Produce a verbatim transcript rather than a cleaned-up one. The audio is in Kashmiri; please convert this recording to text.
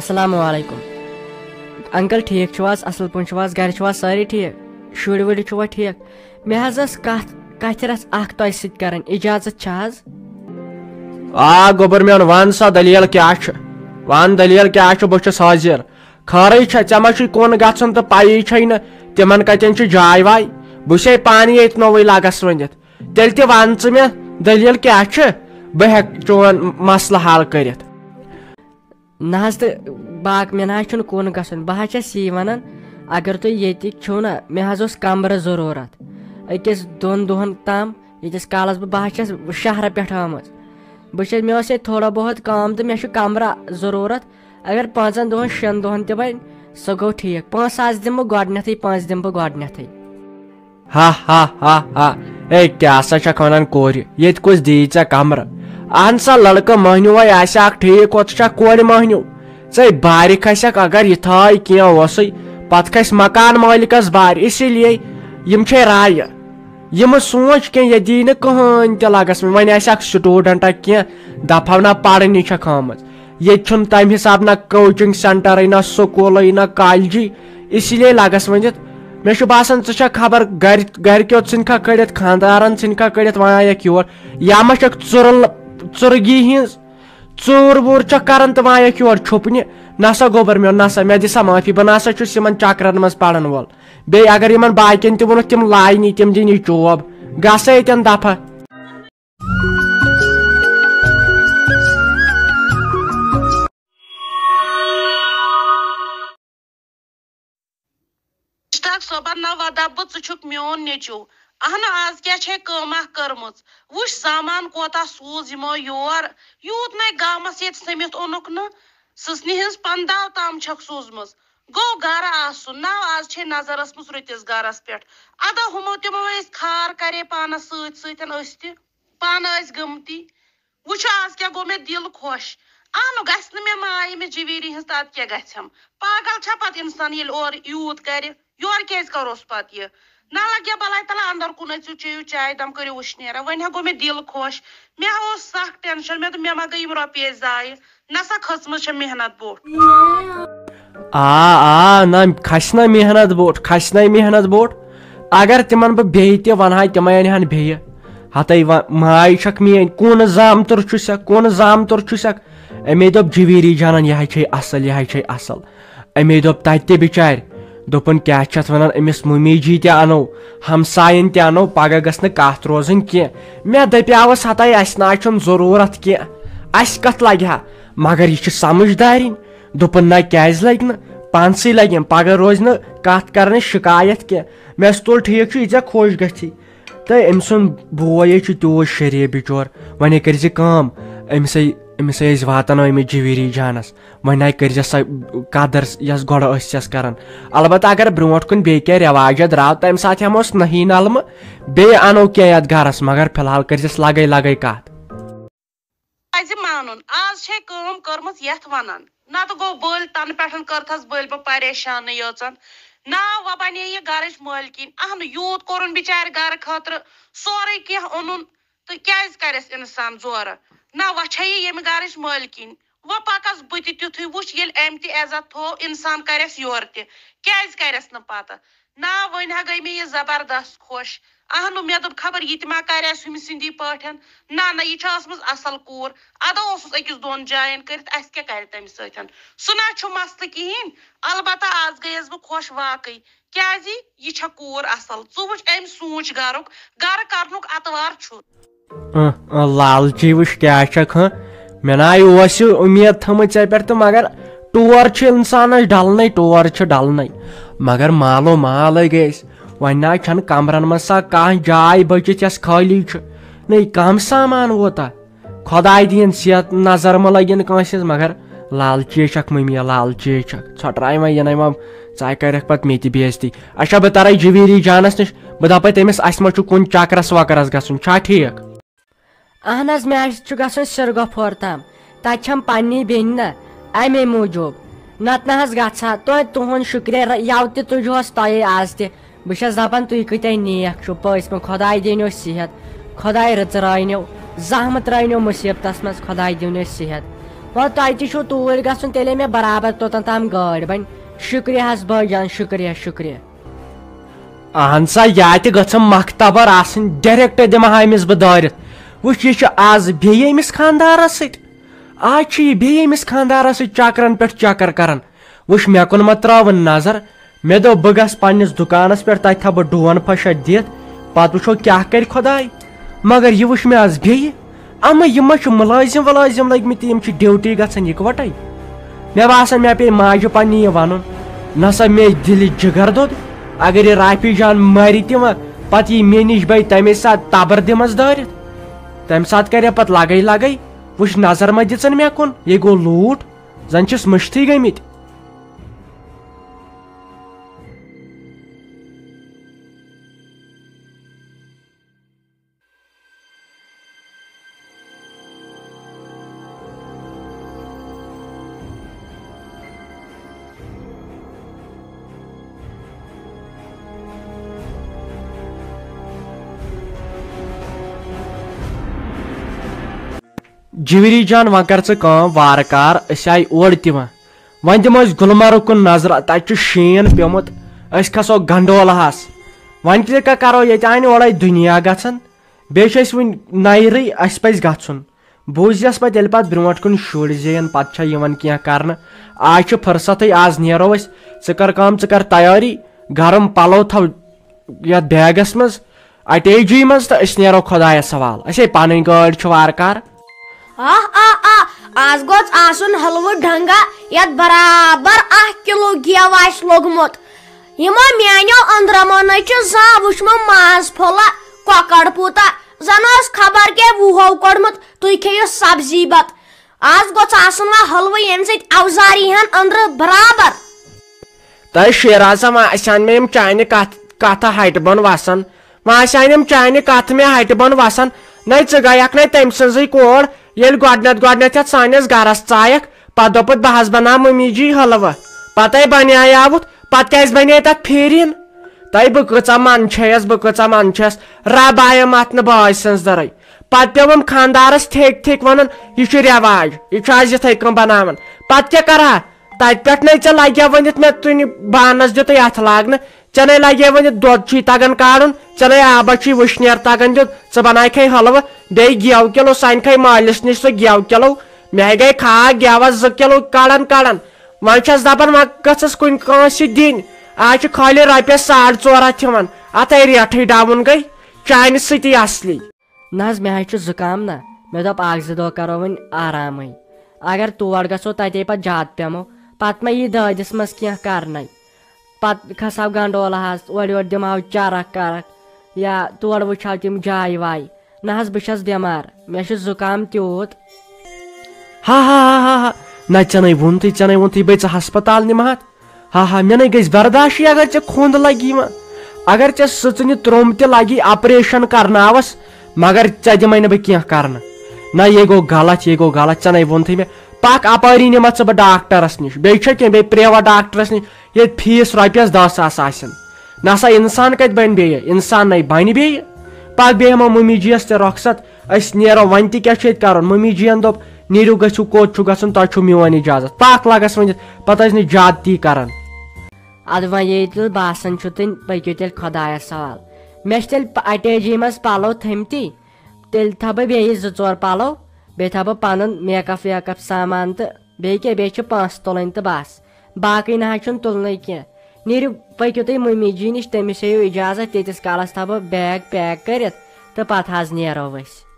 السلام علیکم۔ انکل، ٹھیٖک چھِو حظ؟ اصل پٲٹھۍ چھِو حظ؟ گرِ چھِو حظ سٲری ٹھیٖک؟ شُرۍ وُرۍ چھِوا ٹھیٖک؟ مےٚ حظ ٲس کتھ، کتھِ رژھ اکھ تۄہہِ سۭتۍ کرٕنۍ، اجازت چھا حظ؟ آ گوٚبُر میون، ون سا دٔلیٖل کیٛاہ چھِ؟ ون دٔلیٖل کیٛاہ چھِ، بہٕ چھُس حٲضِر۔ خٲرٕے چھا؟ ژےٚ ما چھُے کُن گژھُن تہٕ پَیی چھے نہٕ تِمن کتٮ۪ن چھِ جاے واے؟ بہٕ چھُسے پانہٕ ییٚتہِ نوٚوُے لگس ؤنِتھ۔ تیٚلہِ تہِ ون ژٕ مےٚ دٔلیٖل کیٛاہ چھِ، بہٕ ہٮ۪کہٕ چون مسلہٕ حل کٔرِتھ۔ نہ حظ، تہٕ باق-، مےٚ نہ حظ چھُنہٕ کُن گژھُن۔ بہٕ حظ چھَس یی وَنان، اگر تُہۍ ییٚتِکۍ چھِو نہ، مےٚ حظ اوس کَمرٕ ضروٗرت أکِس دۄن دۄہَن تام، ییٖتِس کالَس بہٕ، بہٕ حظ چھَس شہرٕ پٮ۪ٹھ آمٕژ۔ بہٕ چھَس، مےٚ اوس ییٚتہِ تھوڑا بہت کٲم تہٕ مےٚ چھُ کَمرٕ ضروٗرت۔ اگر پانٛژَن دۄہَن، شٮ۪ن دۄہَن تہِ بَنہِ، سُہ گوٚو ٹھیٖک۔ پانٛژھ ساس دِمہٕ بہٕ گۄڈٕنٮ۪تھٕے، پانٛژھ دِمہٕ بہٕ گۄڈٕنٮ۪تھٕے۔ ہا ہا ہا ہا۔ اے، کیٛاہ سا چھکھ ونان کورِ؟ ییٚتہِ کُس دِیی ژےٚ کمرٕ؟ اہن سا، لڑکہٕ مٔہنیوے آسہِ اکھ ٹھیٖک، ہۄتھ چھا کورِ مٔہنیو؟ ژے بارِ کھسکھ، اگر یِتھٲے کینٛہہ اوسُے، پتہٕ کھسہِ مکان مٲلکس بارِ۔ اسی لیے یِم چھے رایہِ۔ یِم سونٛچ کینٛہہ، ییٚتہِ یی نہٕ کٕہٕنۍ تہِ لگس۔ وۄنۍ آسہِ اکھ سٹوڈنٹا کینٛہہ، دپہو نہ پرنہِ چھکھ آمٕژ۔ ییٚتہِ چھُنہٕ تَمہِ حساب نہ coaching centreے، نہ سکوٗلٕے، نہ کالجی۔ اسی لیے لگس ؤنِتھ، مےٚ چھُ باسان، ژٕ چھکھ خبر گرِ، گرِکیو ژھٕنکھا کٔڑِتھ، خانٛدارن ژھٕنکھا کٔڑِتھ، وۄنۍ آیکھ یور۔ یا ما چھکھ ژُرل-، ژُرگی ہِنٛز ژوٗر ووٗر چھکھ کران تہٕ وۄنۍ آیکھ یور چھُپنہِ۔ نسا گوٚبُر میون، نسا، مےٚ دِ سا معٲفی، بہٕ نسا چھُس یِمن چکرن منٛز پرن وول۔ بیٚیہِ اگر یِمن باقین تہِ ووٚنُکھ، تِم لاینی، تِم دِنی چوب۔ گژھ ہے ییٚتٮ۪ن دفعہ۔ مشتاق صٲبن نہ ودا بہٕ، ژٕ چھُکھ میون نیٚچو۔ اہنہٕ، از کیٛاہ چھے کٲمہ کٔرمٕژ؟ وٕچھ، سامان کوتاہ سوٗز یِمو یور۔ یوٗت نے گامس ییٚتہِ سٔمِتھ اوٚنُکھ نہٕ۔ سٕژنہِ ہٕنٛز پنداو تام چھکھ سوٗزمٕژ۔ گوٚو گرٕ آسُن۔ ناو از چھے نظر ٲسمٕژ رٕتِس گرس پٮ۪ٹھ۔ ادا ہُمو تِمو ٲسۍ خار کرے پانس سۭتۍ سۭتۍ أسۍ تہِ۔ پانہٕ ٲسۍ گٔمتی۔ وٕچھو، آز کیٛاہ گوٚو مےٚ دِل خۄش۔ اہنُو، گژھِ نہٕ مےٚ ماے أمِس جِویٖری ہٕنٛز، تہٕ اَدٕ کیٛاہ گژھٮ۪م؟ پاگل چھا پتہٕ اِنسان ییٚلہِ اورٕ یوٗت کرِ؟ یورٕ کیٛازِ کروس پتہٕ یہِ؟ نہ لگہِ بلاے تلہ اندر کُن، أژِو چیٚیِو چاے دم، کٔرِو وٕشنیرا۔ وۄنۍ ہا گوٚو مےٚ دِل خۄش۔ مےٚ ہا اوس سخ ٹینشن، مےٚ دوٚپ مےٚ ما گٔے یِم رۄپیہِ زایہِ۔ نہ سا کھٔژمٕژ چھےٚ محنت بوٚٹھ۔ آ، آ، نہ کھسہِ نہ محنت بوٚٹھ، کھسہِ نہ محنت بوٚٹھ۔ اگر تِمن بہٕ بیٚیہِ تہِ ونہٕ ہا، تِمے انہٕ ہن بیٚیہِ۔ ہتے و-، ماے چھکھ میٲنۍ، کُن زامتُر چھُسکھ، کُن زامتُر چھُسکھ۔ أمے دوٚپ جویری جانن، یہِ ہا چھے اصل، یہِ ہا چھے اصل۔ أمے دوٚپ تتہِ تہِ بچارِ، دوٚپُن کیٛاہ چھِ اتھ ونان، أمِس مُمی جی تہِ انو، ہمساین تہِ انو، پگاہ گٔژھ نہٕ کتھ روزٕنۍ کینٛہہ۔ مےٚ دپیاوس ہتے اسہِ نہ حظ چھُنہٕ ضروٗرت کینٛہہ، اسہِ کتھ لگہِ ہا، مگر یہِ چھِ سمجھدارِنۍ۔ دوٚپُن، نہ کیٛازِ لگہِ نہٕ؟ پانسٕے لگن، پگاہ روزِ نہٕ کتھ کرنٕچ شکایت کینٛہہ۔ مےٚ ٲس تُل ٹھیٖک چھُ، یہِ ژےٚ خۄش گژھی۔ تہٕ أمۍ سُنٛد بوے حظ چھُ تیوٗت شریٖف بِچور، وۄنۍ کٔرۍ زِ کٲم، أمِس ہے، أمِس ہے أسۍ واتناو أمِس جِویٖری جانس، وۄنۍ آے کٔرۍ زِ سۄ قدر یۄس گۄڈٕ ٲسۍ یَس کران۔ البتہ اگر برونٛٹھ کُن بیٚیہِ کینٛہہ رٮ۪واجہ درٛاو، تَمہِ ساتہٕ ہٮ۪موس نٔہی نلمہٕ، بیٚیہِ اَنو کینٛہہ یَتھ گرس، مگر فی الحال کٔرۍ زِس لگے لگے کتھ۔ پزِ مانُن، آز چھے کٲم کٔرمٕژ یتھ ونان، نتہٕ گوٚو بٔلۍ تنہٕ پٮ۪ٹھ کٔرتھس بٔلۍ بہٕ پریشانٕے یٲژن۔ نا، وۄنۍ بنے یہِ گرٕچ مٲلکِن، اہنہٕ یوٗت کوٚرُن بچارِ گرٕ خٲطرٕ، سورُے کینٛہہ اوٚنُن، تہٕ کیازِ کرٮ۪س انسان زورٕ؟ نہ، وۄنۍ چھے یہِ ییٚمہِ گرٕچ مٲلکِن، وۄنۍ پکس بہٕ تہِ تیُتھُے، وٕچھ ییٚلہِ أمۍ تہِ عزت تھوو، انسان کرٮ۪س یورٕ تہِ، کیازِ کرٮ۪س نہٕ پتہٕ؟ نا، وۄنۍ ہا گٔے مےٚ یہِ زبردست خۄش۔ اہنُو، مےٚ دوٚپ خبر یہِ تہِ ما کرِ اسہِ ہُمہِ سٕنٛدی پٲٹھۍ۔ نہ نہ، یہِ چھےٚ ٲسمٕژ اصل کوٗر۔ ادا اوسُس أکِس دۄن جاین کٔرِتھ، اسہِ کیٛاہ کرِ تٔمِس سۭتۍ؟ سُہ نہ چھُ مسلہٕ کِہیٖنۍ۔ البتہ آز گٔیس بہٕ خۄش واقعی، کیازِ یہِ چھےٚ کوٗر اصل۔ ژٕ وٕچھ أمۍ سوٗنٛچ گرُک، گرٕ کرنُک اتوار چھُ۔ اہ، اہ، لالچی وٕچھ کیٛاہ چھکھ، ہہ؟ مےٚ نہ اوس یہِ اُمید تھٲمٕژ ژےٚ پٮ۪ٹھ تہٕ، مگر ٹور چھُ اِنسانس ڈلنٕے، ٹور چھُ ڈلنٕے۔ مگر مالو مالٕے گٔے أسۍ۔ وۄنۍ نہ چھنہٕ کمرن منٛز سا کانٛہہ جاے بٔچِتھ یۄس خٲلی چھُ۔ نہ، یہِ کم سامان ووتا؟ خۄداے دِیِن صحت، نظر مہ لگِن کٲنٛسہِ ہٕنٛز، مگر لالچی چھکھ مٔمی، لالچی چھکھ۔ ژھۄٹراے وۄنۍ، یہِ نَے وۄنۍ ژاے کرکھ پتہٕ مےٚ تہِ بے عزتی۔ اچھا، بہٕ ترے جویری جانس نِش، بہٕ دپے تٔمِس، اسہِ ما چھُ کُن چکرس وکرس گژھُن، چھا ٹھیٖک؟ اہن حظ، مےٚ حظ چھُ گژھُن سِرگۄفور تام۔ تتہِ چھم پننی بیٚنہِ نہ، امے موٗجوٗب۔ نتہٕ نہ حظ گژھٕ ہا۔ توتہِ تُہُنٛد شُکریہ، ر-، یَوٕ تہِ تُجوس تۄہے آز تہِ۔ بہٕ چھَس دپان، تُہۍ کۭتیاہ نیک چھِو، پٔزۍ پٲٹھۍ۔ خۄداے دِنیو صحت، خۄداے رٕژراونیو، زحمت ترٲونیو مُصیبتس منٛز، خۄداے دِنیو صحت۔ وۄنۍ تۄہہِ تہِ چھُو توٗرۍ گژھُن، تیٚلے مےٚ برابر توٚتن تام گٲڑۍ بنہِ۔ شُکریہ حظ بٲے جان، شُکریہ، شُکریہ۔ اہن سا، یا تہِ گٔژھم مختبر آسٕنۍ، ڈایریکٹ دِمہٕ ہا أمِس بہٕ دٲرِتھ۔ وٕچھ، یہِ چھُ آز بیٚیہِ أمِس خانٛدارس سۭتۍ، آز چھُ یہِ بیٚیہِ أمِس خانٛدارس سۭتۍ چکرن پٮ۪ٹھ چکر کران۔ وٕچھ، مےٚ کُن مہ ترٛاوُن نظر، مےٚ دوٚپ بہٕ گژھٕ پننِس دُکانس پٮ۪ٹھ، تتہِ تھاوٕ بہٕ ڈون پھشہ دِتھ، پتہٕ وٕچھو کیٛاہ کرِ خۄداے۔ مگر یہِ وٕچھ مےٚ آز بیٚیہِ، اما یِم ما چھِ مُلٲزِم وُلٲزِم لٔگۍ مٕتۍ، یِم چھِ ڈیوٹی گژھان یِکوَٹَے۔ مےٚ باسان، مےٚ پیٚیہِ ماجہِ پننہِ یہِ وَنُن، نہ سا مےٚ دِلہِ جِگر دوٚد، اگر یہِ رافی جان مَرِ تہِ وۄنۍ، پتہٕ یی مےٚ نِش بیٚیہِ تَمے ساتہٕ تَبٕر دِمَس دٲرِتھ۔ تَمہِ ساتہٕ کَرِ پتہٕ لَگَے لَگَے، وٕچھ نظر ما دِژٕن مےٚ کُن، یہِ گوٚو لوٗٹھ، زَن چھِس مٔشتھٕے گٔمٕتۍ۔ جویری جان، وۄنۍ کر ژٕ کٲم، وارٕ کار، أسۍ آے اورٕ تہِ وۄنۍ۔ وۄنۍ دِمو أسۍ گُلمرگ کُن نظرہ، تتہِ چھُ شیٖن پیومُت، أسۍ کھسو گنڈولاہس۔ وۄنۍ کیٛاہ کرو، ییٚتہِ آے نہٕ اورے دُنیا گژھان، بیٚیہِ چھِ أسۍ وُنہِ نَیرٕے، اَسہِ پَزِ گژھُن۔ بوٗزیَس پَتہٕ ییٚلہِ پَتہٕ برونٛٹھ کُن شُرۍ زیٚیَن، پَتہٕ چھا یِوان کینٛہہ کَرنہٕ۔ آز چھِ فرصتٕے، آز نیرو أسۍ۔ ژٕ کَر کٲم، ژٕ کَر تیٲری، گرم پَلو تھاو یَتھ بیگَس منٛز، اَٹیچی منٛز، تہٕ أسۍ نیرو خۄدایَس حوالہٕ۔ أسے پَنٕنۍ گٲڑۍ چھِ وارٕ کارٕ۔ آہ آہ آہ، آز گوٚژھ آسُن حلوٕ ڈھنگا یتھ برابر اکھ کلو گیو آسہِ لوٚگمُت۔ یِمو میانیو أنٛدرمو نَے چھُ زانٛہہ وُچھمُت ماز پھوٚلہ، کۄکر پوٗتہ، زن اوس خبر کیٛاہ وُہو کوٚڑمُت، تُہۍ کھیٚیِو سبزی بتہٕ۔ آز گوٚژھ آسُن وۄنۍ حلوٕ ییٚمہِ سۭتۍ اوزار یی ہن أنٛدرٕ برابر۔ تۄہہِ شیراز، وۄنۍ آسہِ ہن مےٚ یِم چانہِ کتھ، کتھٕ ہٹہِ بۄن وسان۔ وۄنۍ آسہِ ہن یِم چانہِ کتھٕ مےٚ ہٹہِ بۄن وسان۔ نَے ژٕ گٔیکھ نَے تٔمۍ سٕنٛزٕے کور، ییٚلہِ گۄڈٕنٮ۪تھ گۄڈٕنٮ۪تھ یتھ سانِس گرس ژایکھ، پتہٕ دوٚپُتھ، "بہٕ حظ بناو مٔمی جی حلوٕ۔" پتے بنیایاوُتھ، پتہٕ کیٛازِ بنے تتھ پھیرِن؟ تۄہہِ بہٕ کۭژاہ منٛد چھیس، بہٕ کۭژاہ منٛد چھیس، رب آیم اتھ نہٕ بٲے سٕنٛز دٔرٕے۔ پتہٕ پیوٚوُم خانٛدارس تھیٚکۍ تھیٚکۍ ونُن، "یہِ چھُ رٮ۪واج، یہِ چھُ از یِتھَے کٔنۍ بناوان۔" پتہٕ کیٛاہ کرٕ ہا؟ تتہِ پٮ۪ٹھ نے ژےٚ لگہِ ہا ؤنِتھ مےٚ تُنہِ بانس دیُتُے اتھٕ لاگنہٕ، ژےٚ نے لگہِ ہا ؤنِتھ دۄد چھُے تگان کاڑُن، ژےٚ نے آبس چھُے وٕشنیر تگان دیُن، ژٕ بناوکھے حلوٕ، بیٚیہِ گیو کِلو، سُہ انکھے مٲلِس نِش سُہ گیو کِلو۔ مےٚ گٔے کھاکھ گیوس زٕ کِلو کڑان کڑان۔ وۄنۍ چھس دپان وۄنۍ گٔژھس کُنہِ کٲنٛسہِ دِنۍ، آز چھِ خٲلی رۄپیس ساڑ ژور ہتھ یِوان، اتھے ریٹھٕے ڈاوُن گٔے، چانہِ سۭتی اصلی۔ نہ حظ، مےٚ حظ چھُ زُکام نہ۔ مےٚ دوٚپ، اکھ زٕ دۄہ کرو وۄنۍ آرامٕے۔ اگر تور گژھو، تتے پتہٕ زیادٕ پیمو، پتہٕ ما یی دٲدِس منٛز کینٛہہ کرنے۔ پتہٕ کھسہو گنڈولا حظ، اورٕ یورٕ دِمہو چرکھ کرکھ، یا تورٕ وٕچھہو تِم جایہِ وایہِ۔ نہ حظ، بہٕ چھس بٮ۪مار، مےٚ چھُ زُکام تیوٗت۔ ہا ہا ہا ہا ہا۔ نہ، ژےٚ نے ووٚنتھٕے، ژےٚ نے ووٚنتھٕے، بے ژٕ ہسپتال نِمہٕ ہتھ۔ ہا ہا، مےٚ نے گژھِ برداشٕے اگر ژےٚ کھوٚنٛد لگی یِوان۔ اگر ژےٚ سٕژنہِ ترٛوٚم تہِ لگی آپریشن کرناوس، مگر ژےٚ دِمے نہٕ بہٕ کینٛہہ کرنہٕ۔ نہ، یے گوٚو غلط، یے گوٚو غلط، ژےٚ نے ووٚنتھٕے مےٚ۔ پکھ اپٲری نِمتھ ژٕ بہٕ ڈاکٹرس نِش، بیٚیہِ چھا کینٛہہ، بیٚیہِ پریویٹ ڈاکٹرس نِش، ییٚتہِ فیس رۄپیس دہ ساس آسن۔ نہ سا، انسان کتہِ بنہِ بیٚیہِ؟ انسان نے بنہِ بیٚیہِ۔ پکھ بیٚیہِ ہٮ۪مو مُمی جی یس تہِ رۄخصت، أسۍ نیرو۔ وۄنۍ تہِ کیٛاہ چھُ ییٚتہِ کرُن؟ مُمی جی ین دوٚپ، "نیٖرِو، گژھِو، کوٚت چھُو گژھُن؟ تۄہہِ چھُو میون اجازت۔" پکھ لگس ؤنِتھ، پتہٕ ٲسۍ نہٕ زیادتی کران۔ ادٕ وۄنۍ ییٚلہِ تیٚلہِ باسان چھُ تہٕ پٔکِو تیٚلہِ خۄدایس حوالہٕ۔ مےٚ چھِ تیٚلہِ پ-، اٹیچی منٛز پلو تھٔمتی، تیٚلہِ تھاوٕ بہٕ بیٚیہِ زٕ ژور پلو، بیٚیہِ تھاوٕ بہٕ پنُن میک اپ ویک اپ سامان تہٕ بیٚیہِ کیٛاہ، بیٚیہِ چھِ پونٛسہٕ تُلٕنۍ تہٕ بس۔ باقٕے نہ حظ چھُنہٕ تُلنٕے کینٛہہ۔ نیٖرِو، پٔکِو تُہۍ مُمی جی نِش، تٔمِس ہیٚیِو اِجازت، تیٖتِس کالَس تھاوٕ بہٕ بیگ پیک کٔرِتھ تہٕ پَتہٕ حظ نیرو أسۍ۔